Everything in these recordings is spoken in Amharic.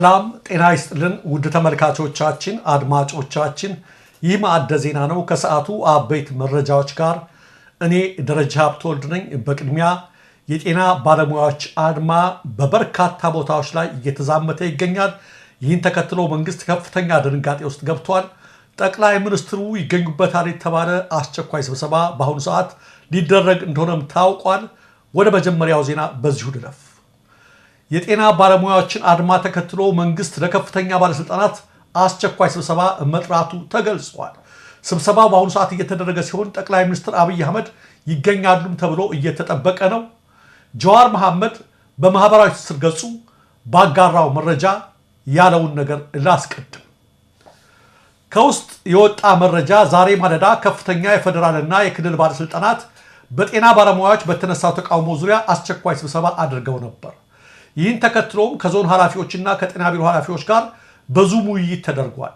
ሰላም ጤና ይስጥልን ውድ ተመልካቾቻችን፣ አድማጮቻችን፣ ይህ ማዕደ ዜና ነው። ከሰዓቱ አበይት መረጃዎች ጋር እኔ ደረጃ ሀብተወልድ ነኝ። በቅድሚያ የጤና ባለሙያዎች አድማ በበርካታ ቦታዎች ላይ እየተዛመተ ይገኛል። ይህን ተከትሎ መንግስት ከፍተኛ ድንጋጤ ውስጥ ገብቷል። ጠቅላይ ሚኒስትሩ ይገኙበታል የተባለ አስቸኳይ ስብሰባ በአሁኑ ሰዓት ሊደረግ እንደሆነም ታውቋል። ወደ መጀመሪያው ዜና በዚሁ ልለፍ። የጤና ባለሙያዎችን አድማ ተከትሎ መንግስት ለከፍተኛ ባለስልጣናት አስቸኳይ ስብሰባ መጥራቱ ተገልጿል። ስብሰባው በአሁኑ ሰዓት እየተደረገ ሲሆን ጠቅላይ ሚኒስትር አብይ አህመድ ይገኛሉም ተብሎ እየተጠበቀ ነው። ጀዋር መሐመድ በማህበራዊ ትስስር ገጹ ባጋራው መረጃ ያለውን ነገር ላስቀድም። ከውስጥ የወጣ መረጃ ዛሬ ማለዳ ከፍተኛ የፌዴራልና የክልል ባለስልጣናት በጤና ባለሙያዎች በተነሳው ተቃውሞ ዙሪያ አስቸኳይ ስብሰባ አድርገው ነበር። ይህን ተከትሎም ከዞን ኃላፊዎችና ከጤና ቢሮ ኃላፊዎች ጋር በዙም ውይይት ተደርጓል።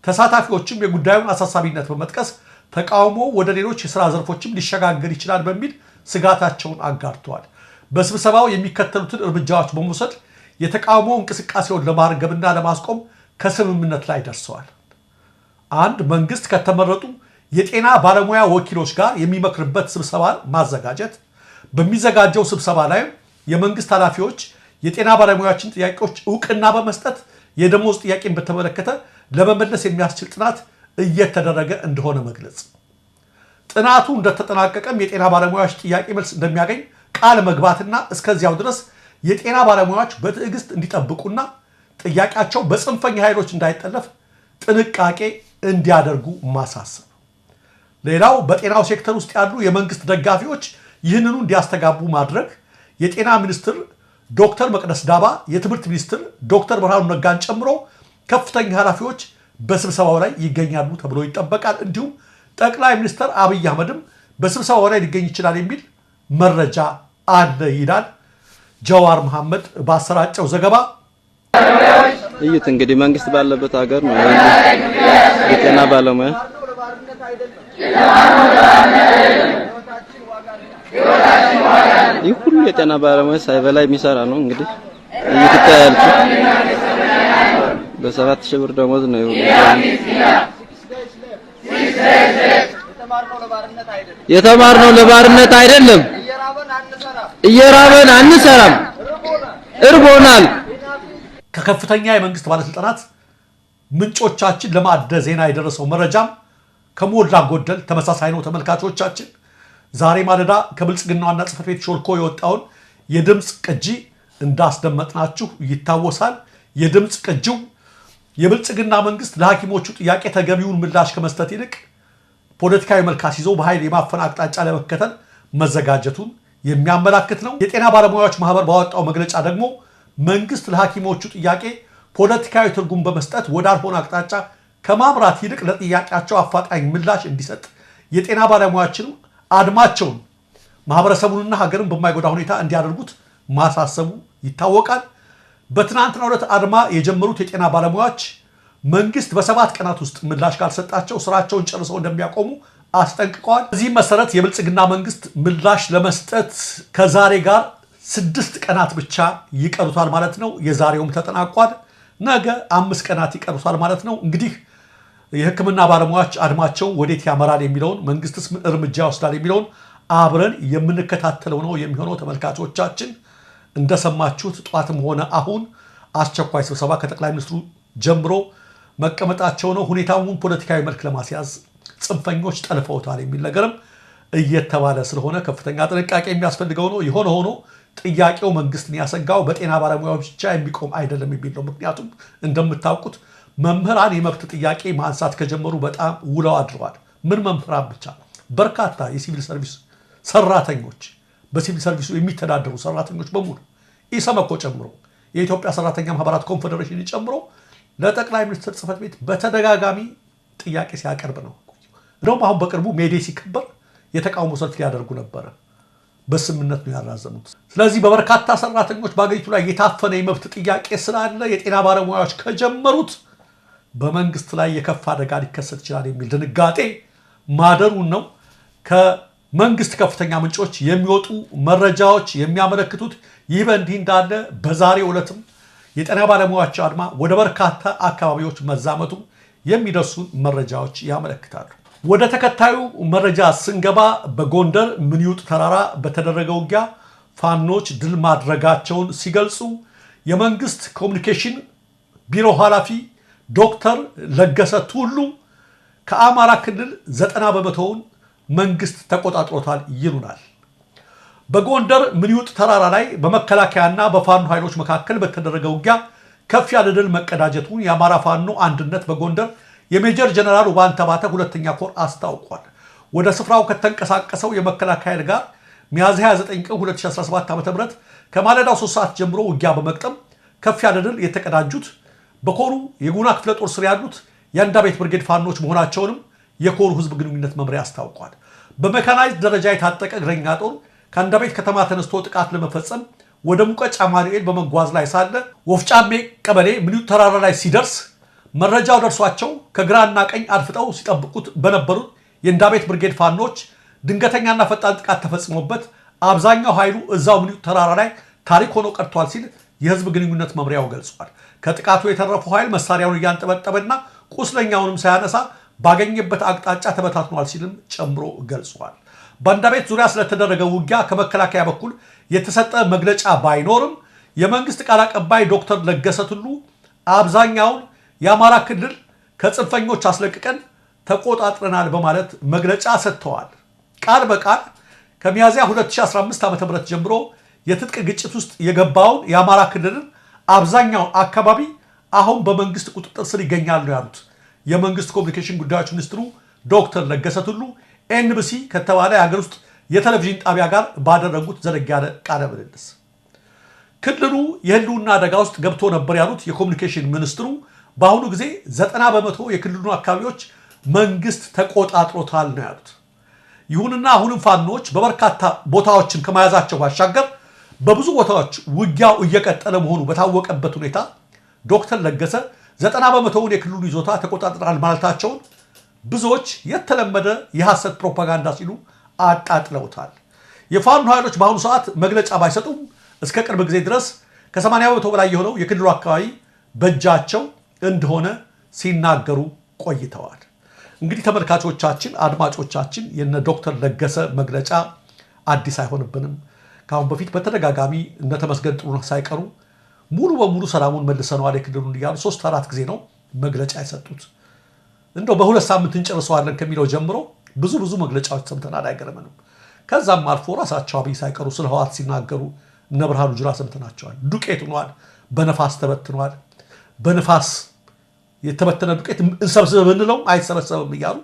ተሳታፊዎችም የጉዳዩን አሳሳቢነት በመጥቀስ ተቃውሞ ወደ ሌሎች የስራ ዘርፎችም ሊሸጋገር ይችላል በሚል ስጋታቸውን አጋርተዋል። በስብሰባው የሚከተሉትን እርምጃዎች በመውሰድ የተቃውሞ እንቅስቃሴውን ለማርገብና ለማስቆም ከስምምነት ላይ ደርሰዋል። አንድ፣ መንግስት ከተመረጡ የጤና ባለሙያ ወኪሎች ጋር የሚመክርበት ስብሰባ ማዘጋጀት። በሚዘጋጀው ስብሰባ ላይም የመንግስት ኃላፊዎች የጤና ባለሙያዎችን ጥያቄዎች እውቅና በመስጠት የደሞዝ ጥያቄን በተመለከተ ለመመለስ የሚያስችል ጥናት እየተደረገ እንደሆነ መግለጽ። ጥናቱ እንደተጠናቀቀም የጤና ባለሙያዎች ጥያቄ መልስ እንደሚያገኝ ቃል መግባትና እስከዚያው ድረስ የጤና ባለሙያዎች በትዕግስት እንዲጠብቁና ጥያቄያቸው በጽንፈኛ ኃይሎች እንዳይጠለፍ ጥንቃቄ እንዲያደርጉ ማሳሰብ። ሌላው በጤናው ሴክተር ውስጥ ያሉ የመንግስት ደጋፊዎች ይህንኑ እንዲያስተጋቡ ማድረግ። የጤና ሚኒስትር ዶክተር መቅደስ ዳባ፣ የትምህርት ሚኒስትር ዶክተር ብርሃኑ ነጋን ጨምሮ ከፍተኛ ኃላፊዎች በስብሰባው ላይ ይገኛሉ ተብሎ ይጠበቃል። እንዲሁም ጠቅላይ ሚኒስትር አብይ አህመድም በስብሰባው ላይ ሊገኝ ይችላል የሚል መረጃ አለ ይላል ጀዋር መሐመድ ባሰራጨው ዘገባ። እዩት እንግዲህ መንግስት ባለበት ሀገር ነው የጤና ባለሙያ ይህ ሁሉ የጤና ባለሙያ ሳይበላ የሚሰራ ነው። እንግዲህ እዩት በ7,000 ብር ደሞዝ ነው ይሁሉ የተማርነው ለባርነት አይደለም። እየራበን አንሰራም፣ እርቦናል። ከከፍተኛ የመንግስት ባለስልጣናት ምንጮቻችን ለማዕደ ዜና የደረሰው መረጃም ከሞላ ጎደል ተመሳሳይ ነው። ተመልካቾቻችን ዛሬ ማለዳ ከብልጽግና ዋና ጽሕፈት ቤት ሾልኮ የወጣውን የድምፅ ቅጂ እንዳስደመጥናችሁ ይታወሳል። የድምፅ ቅጂው የብልጽግና መንግስት ለሐኪሞቹ ጥያቄ ተገቢውን ምላሽ ከመስጠት ይልቅ ፖለቲካዊ መልክ አስይዞ በኃይል የማፈን አቅጣጫ ለመከተል መዘጋጀቱን የሚያመላክት ነው። የጤና ባለሙያዎች ማህበር ባወጣው መግለጫ ደግሞ መንግስት ለሐኪሞቹ ጥያቄ ፖለቲካዊ ትርጉም በመስጠት ወዳልሆነ አቅጣጫ ከማምራት ይልቅ ለጥያቄያቸው አፋጣኝ ምላሽ እንዲሰጥ የጤና ባለሙያዎችንም አድማቸውን ማህበረሰቡንና ሀገርን በማይጎዳ ሁኔታ እንዲያደርጉት ማሳሰቡ ይታወቃል። በትናንትናው ዕለት አድማ የጀመሩት የጤና ባለሙያዎች መንግስት በ7 ቀናት ውስጥ ምላሽ ካልሰጣቸው ስራቸውን ጨርሰው እንደሚያቆሙ አስጠንቅቀዋል። በዚህም መሰረት የብልጽግና መንግስት ምላሽ ለመስጠት ከዛሬ ጋር 6 ቀናት ብቻ ይቀሩታል ማለት ነው። የዛሬውም ተጠናቋል። ነገ 5 ቀናት ይቀሩታል ማለት ነው። እንግዲህ የሕክምና ባለሙያዎች አድማቸው ወዴት ያመራል የሚለውን መንግስትስ ምን እርምጃ ይወስዳል የሚለውን አብረን የምንከታተለው ነው የሚሆነው። ተመልካቾቻችን እንደሰማችሁት ጧትም ሆነ አሁን አስቸኳይ ስብሰባ ከጠቅላይ ሚኒስትሩ ጀምሮ መቀመጣቸው ነው። ሁኔታውን ፖለቲካዊ መልክ ለማስያዝ ጽንፈኞች ጠልፈውታል የሚል ነገርም እየተባለ ስለሆነ ከፍተኛ ጥንቃቄ የሚያስፈልገው ነው። የሆነ ሆኖ ጥያቄው መንግስትን ያሰጋው በጤና ባለሙያዎች ብቻ የሚቆም አይደለም የሚል ነው። ምክንያቱም እንደምታውቁት መምህራን የመብት ጥያቄ ማንሳት ከጀመሩ በጣም ውለው አድረዋል። ምን መምህራን ብቻ በርካታ የሲቪል ሰርቪስ ሰራተኞች፣ በሲቪል ሰርቪሱ የሚተዳደሩ ሰራተኞች በሙሉ ኢሰመኮ ጨምሮ የኢትዮጵያ ሰራተኛ ማህበራት ኮንፌዴሬሽን ጨምሮ ለጠቅላይ ሚኒስትር ጽሕፈት ቤት በተደጋጋሚ ጥያቄ ሲያቀርብ ነው። እንደውም አሁን በቅርቡ May Day ሲከበር የተቃውሞ ሰልፍ ሊያደርጉ ነበረ። በስምምነት ነው ያራዘሙት። ስለዚህ በበርካታ ሰራተኞች በአገሪቱ ላይ የታፈነ የመብት ጥያቄ ስላለ የጤና ባለሙያዎች ከጀመሩት በመንግስት ላይ የከፋ አደጋ ሊከሰት ይችላል የሚል ድንጋጤ ማደሩን ነው ከመንግስት ከፍተኛ ምንጮች የሚወጡ መረጃዎች የሚያመለክቱት። ይህ በእንዲህ እንዳለ በዛሬው ዕለትም የጤና ባለሙያዎች አድማ ወደ በርካታ አካባቢዎች መዛመቱ የሚደርሱ መረጃዎች ያመለክታሉ። ወደ ተከታዩ መረጃ ስንገባ በጎንደር ምንይውጥ ተራራ በተደረገ ውጊያ ፋኖች ድል ማድረጋቸውን ሲገልጹ የመንግስት ኮሚኒኬሽን ቢሮ ኃላፊ ዶክተር ለገሰ ቱሉ ከአማራ ክልል 90% መንግስት ተቆጣጥሮታል ይሉናል። በጎንደር ምንይውጥ ተራራ ላይ በመከላከያና በፋኖ ኃይሎች መካከል በተደረገ ውጊያ ከፍ ያለ ድል መቀዳጀቱን የአማራ ፋኖ አንድነት በጎንደር የሜጀር ጀነራል ውባንተ አባተ ሁለተኛ ኮር አስታውቋል። ወደ ስፍራው ከተንቀሳቀሰው የመከላከያ ኃይል ጋር ሚያዝያ 29 ቀን 2017 ዓ.ም ከማለዳው 3 ሰዓት ጀምሮ ውጊያ በመቅጠም ከፍ ያለ ድል የተቀዳጁት በኮሩ የጉና ክፍለ ጦር ስር ያሉት የአንዳቤት ብርጌድ ፋኖች መሆናቸውንም የኮሩ ህዝብ ግንኙነት መምሪያ አስታውቋል። በሜካናይዝድ ደረጃ የታጠቀ እግረኛ ጦር ከአንዳቤት ከተማ ተነስቶ ጥቃት ለመፈጸም ወደ ሙቀጫ አማኑኤል በመጓዝ ላይ ሳለ ወፍጫሜ ቀበሌ ምንይውጥ ተራራ ላይ ሲደርስ መረጃው ደርሷቸው ከግራና ቀኝ አድፍጠው ሲጠብቁት በነበሩት የእንዳቤት ብርጌድ ፋኖች ድንገተኛና ፈጣን ጥቃት ተፈጽሞበት አብዛኛው ኃይሉ እዛው ምንይውጥ ተራራ ላይ ታሪክ ሆኖ ቀርቷል ሲል የህዝብ ግንኙነት መምሪያው ገልጿል። ከጥቃቱ የተረፈው ኃይል መሳሪያውን እያንጠበጠበና ቁስለኛውንም ሳያነሳ ባገኘበት አቅጣጫ ተበታትኗል ሲልም ጨምሮ ገልጿል። በአንዳቤት ዙሪያ ስለተደረገ ውጊያ ከመከላከያ በኩል የተሰጠ መግለጫ ባይኖርም የመንግስት ቃል አቀባይ ዶክተር ለገሰ ቱሉ አብዛኛውን የአማራ ክልል ከጽንፈኞች አስለቅቀን ተቆጣጥረናል በማለት መግለጫ ሰጥተዋል። ቃል በቃል ከሚያዝያ 2015 ዓ.ም ጀምሮ የትጥቅ ግጭት ውስጥ የገባውን የአማራ ክልልን አብዛኛውን አካባቢ አሁን በመንግስት ቁጥጥር ስር ይገኛል ነው ያሉት የመንግስት ኮሚኒኬሽን ጉዳዮች ሚኒስትሩ ዶክተር ለገሰ ቱሉ ኤንቢሲ ከተባለ የሀገር ውስጥ የቴሌቪዥን ጣቢያ ጋር ባደረጉት ዘለግ ያለ ቃለ ምልልስ። ክልሉ የህልውና አደጋ ውስጥ ገብቶ ነበር ያሉት የኮሚኒኬሽን ሚኒስትሩ በአሁኑ ጊዜ 90% የክልሉን አካባቢዎች መንግስት ተቆጣጥሮታል ነው ያሉት። ይሁንና አሁንም ፋኖች በበርካታ ቦታዎችን ከመያዛቸው ባሻገር በብዙ ቦታዎች ውጊያው እየቀጠለ መሆኑ በታወቀበት ሁኔታ ዶክተር ለገሰ 90% የክልሉ ይዞታ ተቆጣጥረናል ማለታቸውን ብዙዎች የተለመደ የሐሰት ፕሮፓጋንዳ ሲሉ አጣጥለውታል። የፋኖ ኃይሎች በአሁኑ ሰዓት መግለጫ ባይሰጡም እስከ ቅርብ ጊዜ ድረስ ከ80% በላይ የሆነው የክልሉ አካባቢ በእጃቸው እንደሆነ ሲናገሩ ቆይተዋል። እንግዲህ ተመልካቾቻችን፣ አድማጮቻችን የነ ዶክተር ለገሰ መግለጫ አዲስ አይሆንብንም። ከአሁን በፊት በተደጋጋሚ እነ ተመስገን ጥሩነህ ሳይቀሩ ሙሉ በሙሉ ሰላሙን መልሰነዋል የክልሉን እያሉ 3-4 ጊዜ ነው መግለጫ የሰጡት። እንደው በሁለት ሳምንት እንጨርሰዋለን ከሚለው ጀምሮ ብዙ ብዙ መግለጫዎች ሰምተናል፣ አይገርምንም። ከዛም አልፎ ራሳቸው አብይ ሳይቀሩ ስለ ህወሓት ሲናገሩ እነ ብርሃኑ ጁላ ሰምተናቸዋል። ዱቄት ሆኗል፣ በነፋስ ተበትኗል፣ በነፋስ የተበተነ ዱቄት እንሰብስብ ብንለውም አይሰበሰብም እያሉ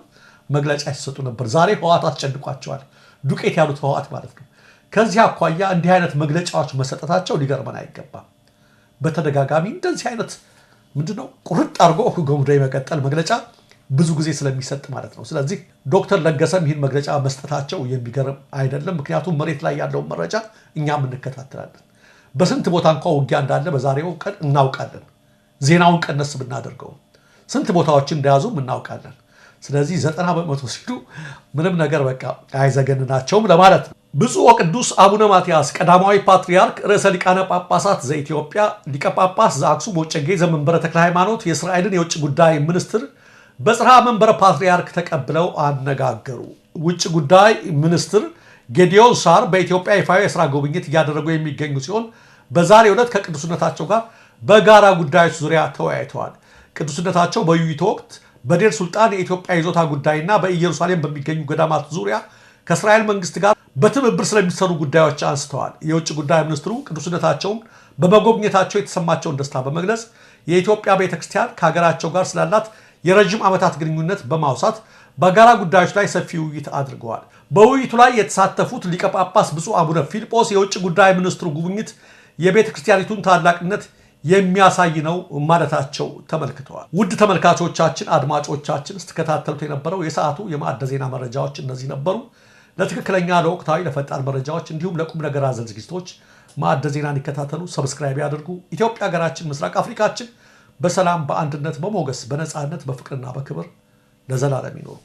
መግለጫ ሲሰጡ ነበር። ዛሬ ህወሓት አስጨንቋቸዋል፣ ዱቄት ያሉት ህወሓት ማለት ነው። ከዚህ አኳያ እንዲህ አይነት መግለጫዎች መሰጠታቸው ሊገርመን አይገባም። በተደጋጋሚ እንደዚህ አይነት ምንድነው ቁርጥ አድርጎ ጎምዶ የመቀጠል መግለጫ ብዙ ጊዜ ስለሚሰጥ ማለት ነው። ስለዚህ ዶክተር ለገሰም ይህን መግለጫ መስጠታቸው የሚገርም አይደለም። ምክንያቱም መሬት ላይ ያለውን መረጃ እኛም እንከታተላለን። በስንት ቦታ እንኳ ውጊያ እንዳለ በዛሬው ቀን እናውቃለን። ዜናውን ቀነስ ብናደርገው ስንት ቦታዎችን እንደያዙም እናውቃለን። ስለዚህ 90% ሲሉ ምንም ነገር በቃ አይዘገንናቸውም ለማለት ነው። ብፁዕ ወቅዱስ አቡነ ማትያስ ቀዳማዊ ፓትርያርክ ርዕሰ ሊቃነ ጳጳሳት ዘኢትዮጵያ ሊቀ ጳጳስ ዘአክሱም ወዕጨጌ ዘመንበረ ተክለ ሃይማኖት የእስራኤልን የውጭ ጉዳይ ሚኒስትር በጽርሐ መንበረ ፓትርያርክ ተቀብለው አነጋገሩ። ውጭ ጉዳይ ሚኒስትር ጌዲዮን ሳር በኢትዮጵያ ይፋዊ የስራ ጉብኝት እያደረጉ የሚገኙ ሲሆን በዛሬው ዕለት ከቅዱስነታቸው ጋር በጋራ ጉዳዮች ዙሪያ ተወያይተዋል። ቅዱስነታቸው በውይይቱ ወቅት በዴር ሱልጣን የኢትዮጵያ ይዞታ ጉዳይና በኢየሩሳሌም በሚገኙ ገዳማት ዙሪያ ከእስራኤል መንግስት ጋር በትብብር ስለሚሰሩ ጉዳዮች አንስተዋል። የውጭ ጉዳይ ሚኒስትሩ ቅዱስነታቸውን በመጎብኘታቸው የተሰማቸውን ደስታ በመግለጽ የኢትዮጵያ ቤተክርስቲያን ከሀገራቸው ጋር ስላላት የረጅም ዓመታት ግንኙነት በማውሳት በጋራ ጉዳዮች ላይ ሰፊ ውይይት አድርገዋል። በውይይቱ ላይ የተሳተፉት ሊቀ ጳጳስ ብፁዕ አቡነ ፊልጶስ የውጭ ጉዳይ ሚኒስትሩ ጉብኝት የቤተክርስቲያኒቱን ታላቅነት የሚያሳይ ነው ማለታቸው ተመልክተዋል። ውድ ተመልካቾቻችን፣ አድማጮቻችን ስትከታተሉት የነበረው የሰዓቱ የማዕደ ዜና መረጃዎች እነዚህ ነበሩ። ለትክክለኛ ለወቅታዊ ለፈጣን መረጃዎች እንዲሁም ለቁም ነገር አዘል ዝግጅቶች ማዕደ ዜናን ይከታተሉ፣ subscribe ያድርጉ። ኢትዮጵያ ሀገራችን፣ ምስራቅ አፍሪካችን በሰላም በአንድነት በሞገስ በነፃነት በፍቅርና በክብር ለዘላለም ይኖሩ።